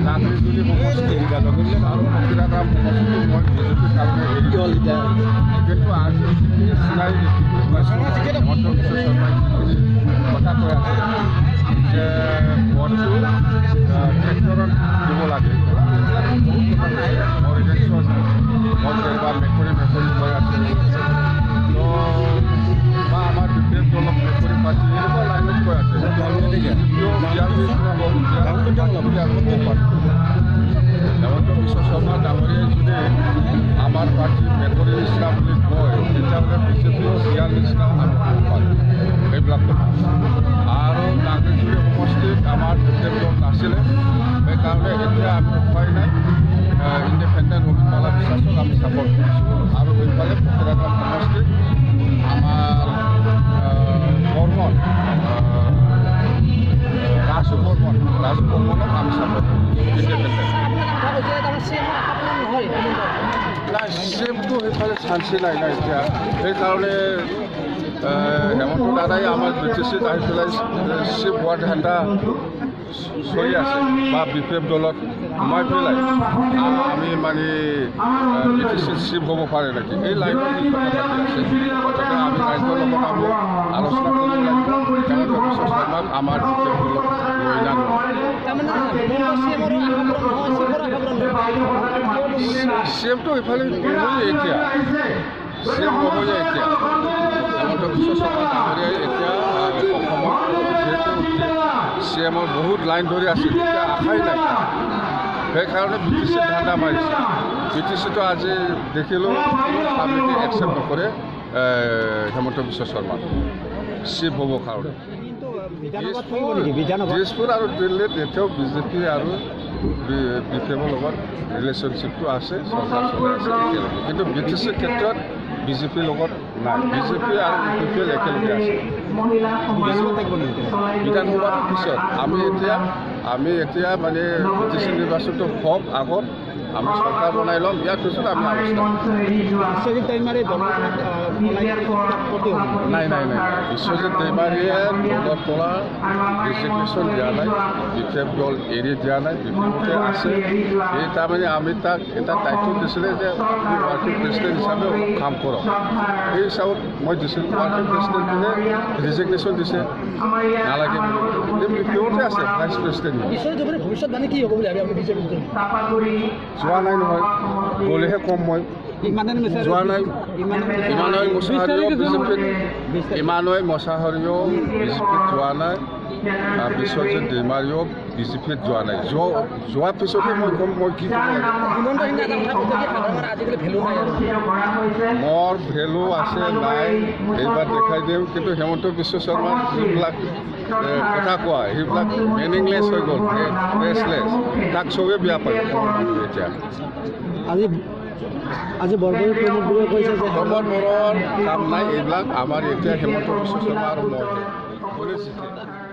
নাগৰিজুলি সমষ্টি আৰু ফকিৰাগ্ৰাম সমষ্টিটো মই বিজেপিৰ কাৰণে এৰি দিলোঁ। কিন্তু আজি যিখিনি চিনাৰী দেখিবলৈ পাইছোঁ, হিমন্ত বিশ্ব শৰ্মাই যিখিনি কথা কৈ আছে যে ভোটটো ট্ৰেক্টৰত দিব লাগে, এইবিলাক বহুত কথা নাই। মোৰ এগেইনষ্টত মই কেতিয়াবা মেকুৰী মেকুৰী কৈ আছে, তো বা আমাৰ বি পি এফ দলক মেকুৰী পাৰ্টি এনেকুৱা লাইনত কৈ আছে। বিজেপিও ইয়াৰ নিচিনা হ'ল, ইয়াৰ বুলি আমি ক'ব পাৰোঁ। হিমন্ত বিশ্ব শৰ্মা ডাঙৰীয়াই যদি আমাৰ পাৰ্টি মেকুৰীৰ নিচিনা বুলি কয়, তেতিয়াহ'লে বিজেপিও ইয়াৰ নিচিনা আমি ক'ব পাৰোঁ সেইবিলাক কথা। আৰু নাগৰিকজুলি সমষ্টিত আমাৰ বি পি এফ দল নাছিলে, সেইকাৰণে এতিয়া আমি উপায় নাই, ইণ্ডিপেণ্ডেণ্ট ৰবীবালা বিশ্বাসক আমি ছাপৰ্ট কৰিছোঁ। আৰু সেইফালে ফকিৰাগ্ৰাম সমষ্টিত আমাৰ বৰ্মন, ৰাজু বৰ্মন, ৰাজু বৰ্মনক আমি ছাপৰ্ট কৰিছোঁ ইণ্ডিপেণ্ডেণ্ট। নাই, চিএমটো সেইফালে চান্সেই নাই না এতিয়া। সেইকাৰণে হেমন্ত দাদাই আমাৰ বি টি চিত আহি পেলাই চিফ হোৱাৰ ধান্দা চলি আছে, বা বি পি এফ দলত সোমাই পেলাই আমি মানে বি টি চিত চিফ হ'ব পাৰে নেকি, এই লাইনত কথা পাতি আছে। গতিকে আমি ৰাইজৰ লগত আমি আলোচনা কৰিব লাগিব, হেমন্ত বিশ্ব শৰ্মাক আমাৰ বি পি এফ দলত লৈ নানো। চি এমটো ইফালে নহয়ে এতিয়া, চি এম নহয়ে এতিয়া। হেমন্ত বিশ্ব শৰ্মা ডাঙৰীয়াই এতিয়া অসমত যিহেতু চি এমৰ বহুত লাইন ধৰি আছিল, এতিয়া আশাই নাই, সেইকাৰণে বি টি চিত ধান্দা মাৰিছে। বি টি চিটো আজি দেখিলোঁ কোনো পাব্লিকে একচেপ্ট নকৰে হেমন্ত বিশ্ব শৰ্মা চিফ হ'ব কাৰণে। দিছপুৰ আৰু দিল্লীত এতিয়াও বিজেপি আৰু বি পি এমৰ লগত ৰিলেশ্যনশ্বিপটো আছে, চৰকাৰ চলাই আছে একেলগে। কিন্তু বি টি চিৰ ক্ষেত্ৰত বিজেপিৰ লগত নাই, বিজেপি আৰু ইউ পি পি এল একেলগে আছে। বিধানসভাটোৰ পিছত আমি এতিয়া মানে বি টি চি নিৰ্বাচনটো হওক আগত, আমি চৰকাৰ বনাই ল'ম, ইয়াৰ পিছত আমি আলোচনা। নাই নাই নাই, বিশ্বজিৎ দৈমাৰীয়ে দলৰ পৰা ৰেজিগনেশ্যন দিয়া নাই, বি পি এফ দল এৰি দিয়া নাই, বি পি এফতে আছে। এই তাৰমানে আমি তাক এটা দায়িত্ব দিছিলে যে আপুনি ৱৰ্কিং প্ৰেচিডেণ্ট হিচাপে অলপ কাম কৰক, সেই হিচাপত মই দিছিলোঁ। ৱৰ্কিং প্ৰেচিডেণ্টটোহে ৰেজিগনেশ্যন দিছে, নালাগে বুলি। বি পি এফতে আছে ভাইচ প্ৰেচিডেণ্ট। যোৱা নাই নহয়, গ'লেহে কম। মই যোৱা নাই। ইমানুৱেল মোছাহাৰীও বিজেপিত, ইমানুৱেল মোছাহাৰীও বিজেপিত যোৱা নাই, বিশ্বজিৎ দৈমাৰীও বিজেপিত যোৱা নাই। যোৱাৰ পিছতহে মই ক'ম মই কি ক'ব লাগে। মোৰ ভেলু আছে নাই এইবাৰ দেখাই দিম। কিন্তু হিমন্ত বিশ্ব শৰ্মাৰ যিবিলাক কথা কোৱা, সেইবিলাক মিনিংলেছ হৈ গ'ল, ট্ৰেচলেছ, তাক চবেই বেয়া পায় এতিয়া। আজি বৰবৰী প্ৰমোদ বড়োৱে কৈছে যে প্ৰমোদ বড়োৰ কাম নাই এইবিলাক। আমাৰ এতিয়া হিমন্ত বিশ্ব শৰ্মা আৰু মই কোনে জিতে।